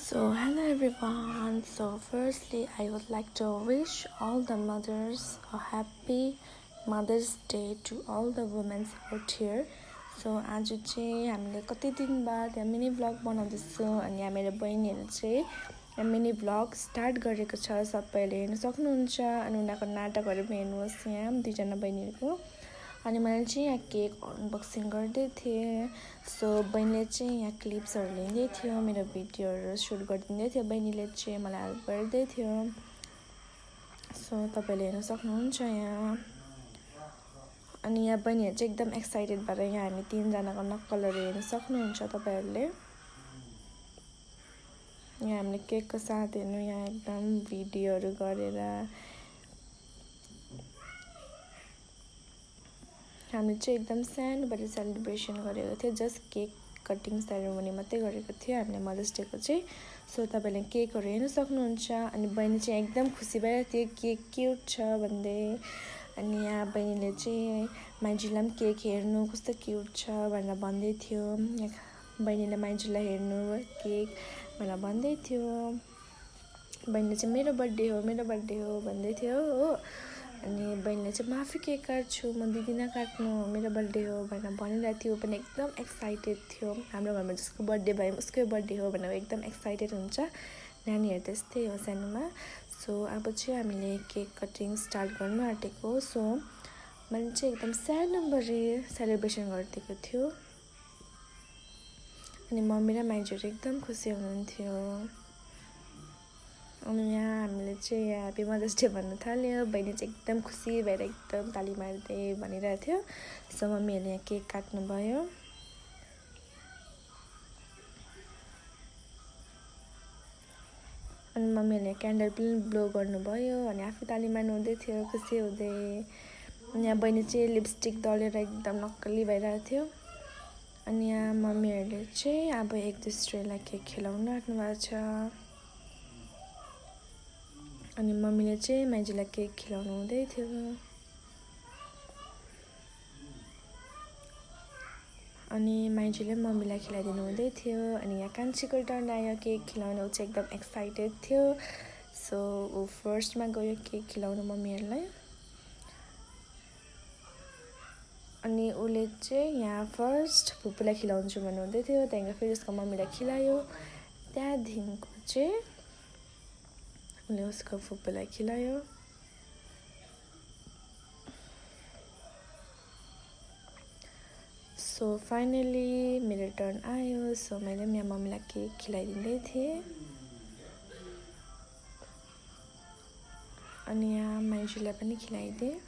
So, hello everyone. So, firstly, I would like to wish all the mothers a happy Mother's Day to all the women out here. So, आज चाहिँ हामीले कति दिन बाद यहाँ mini vlog बनाउँदैछौँ अनि यहाँ मेरो बहिनीहरू चाहिँ यहाँ मिनी भ्लग स्टार्ट गरेको छ। सबैले हेर्न सक्नुहुन्छ अनि उनीहरूको नाटकहरू पनि हेर्नुहोस् यहाँ दुईजना बहिनीहरूको। अनि मैले चाहिँ यहाँ केक अनबक्सिङ गर्दै थिएँ। सो बहिनीले चाहिँ यहाँ क्लिप्सहरू लिँदै थियो, मेरो भिडियोहरू सुट गरिदिँदै थियो। बहिनीले चाहिँ मलाई हेल्प गर्दै थियो। सो तपाईँले हेर्न सक्नुहुन्छ यहाँ। अनि यहाँ बहिनीहरू चाहिँ एकदम एक्साइटेड भएर यहाँ हामी तीनजनाको नक्कलहरू हेर्न सक्नुहुन्छ तपाईँहरूले। यहाँ हामीले केकको साथ हेर्नु यहाँ एकदम भिडियोहरू गरेर हामीले चाहिँ एकदम सानोबाट सेलिब्रेसन गरेको थियो। जस्ट केक कटिङ सेरेमनी मात्रै गरेको थियो हामीले मदर्स डेको चाहिँ। सो तपाईँले केकहरू हेर्न सक्नुहुन्छ। अनि बहिनी चाहिँ एकदम खुसी भइरहेको थियो केक क्युट छ भन्दै। अनि यहाँ बहिनीले चाहिँ माइजूलाई पनि केक हेर्नु कस्तो क्युट छ भनेर भन्दै थियो। बहिनीले माइजूलाई हेर्नु केक भनेर भन्दै थियो। बहिनीले चाहिँ मेरो बर्थडे हो भन्दै थियो हो। अनि बहिनीले चाहिँ म आफै केक काट्छु, म दिदिनँ काट्नु, मेरो बर्थडे हो भनेर भनिरहेको थियो। पनि एकदम एक्साइटेड थियो। हाम्रो घरमा जसको बर्थडे भयो उसकै बर्थडे हो भनेर एकदम एक्साइटेड हुन्छ। नानीहरू त्यस्तै हो सानोमा। सो अब चाहिँ हामीले केक कटिङ स्टार्ट गर्नु आँटेको। सो मैले चाहिँ एकदम सानोबडे सेलिब्रेसन गरिदिएको थियो। अनि मम्मी र माइजूहरू एकदम खुसी हुनुहुन्थ्यो। अनि यहाँ हामीले चाहिँ यहाँ ह्याप्पी मदर्स डे भन्नु थाल्यो। बहिनी चाहिँ एकदम खुसी भएर एकदम ताली मार्दै भनिरहेको थियो। सो मम्मीहरूले यहाँ केक काट्नुभयो। अनि मम्मीहरूले क्यान्डल पनि ब्लो गर्नुभयो अनि आफू ताली मार्नु हुँदै थियो खुसी हुँदै। अनि यहाँ बहिनी चाहिँ लिपस्टिक दलेर एकदम नक्कली भइरहेको थियो। अनि यहाँ मम्मीहरूले चाहिँ अब एक दुस्रालाई केक खिलाउनु आँट्नु भएको छ। अनि मम्मीले चाहिँ माइजूलाई केक खिलाउनु हुँदै थियो। अनि माइजूले मम्मीलाई खिलाइदिनु हुँदै थियो। अनि यहाँ कान्छीको टर्न आयो केक खिलाउनु। ऊ चाहिँ एकदम एक्साइटेड थियो। सो ऊ फर्स्टमा गयो केक खिलाउनु मम्मीहरूलाई। अनि उसले चाहिँ यहाँ फर्स्ट फुपूलाई खिलाउँछु भन्नुहुँदै थियो। त्यहाँदेखि फेरि उसको मम्मीलाई खिलायो। त्यहाँदेखिको चाहिँ उसले उसको फुपूलाई खिलायो। सो फाइनली मेरो टर्न आयो। सो मैले पनि यहाँ मम्मीलाई केक खिलाइदिँदै थिएँ। अनि यहाँ माइजूलाई पनि खिलाइदिएँ।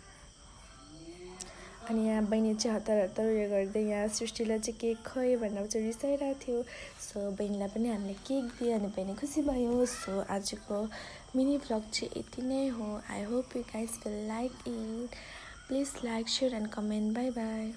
अनि यहाँ बहिनी चाहिँ हतार हतार उयो गर्दै यहाँ सृष्टिलाई चाहिँ केक खोइ भनेर चाहिँ रिसाइरहेको थियो। सो बहिनीलाई पनि हामीले केक दियो अनि बहिनी खुसी भयो। सो आजको मिनी भ्लग चाहिँ यति नै हो। I hope you guys will like it. Please like, share and comment. By by.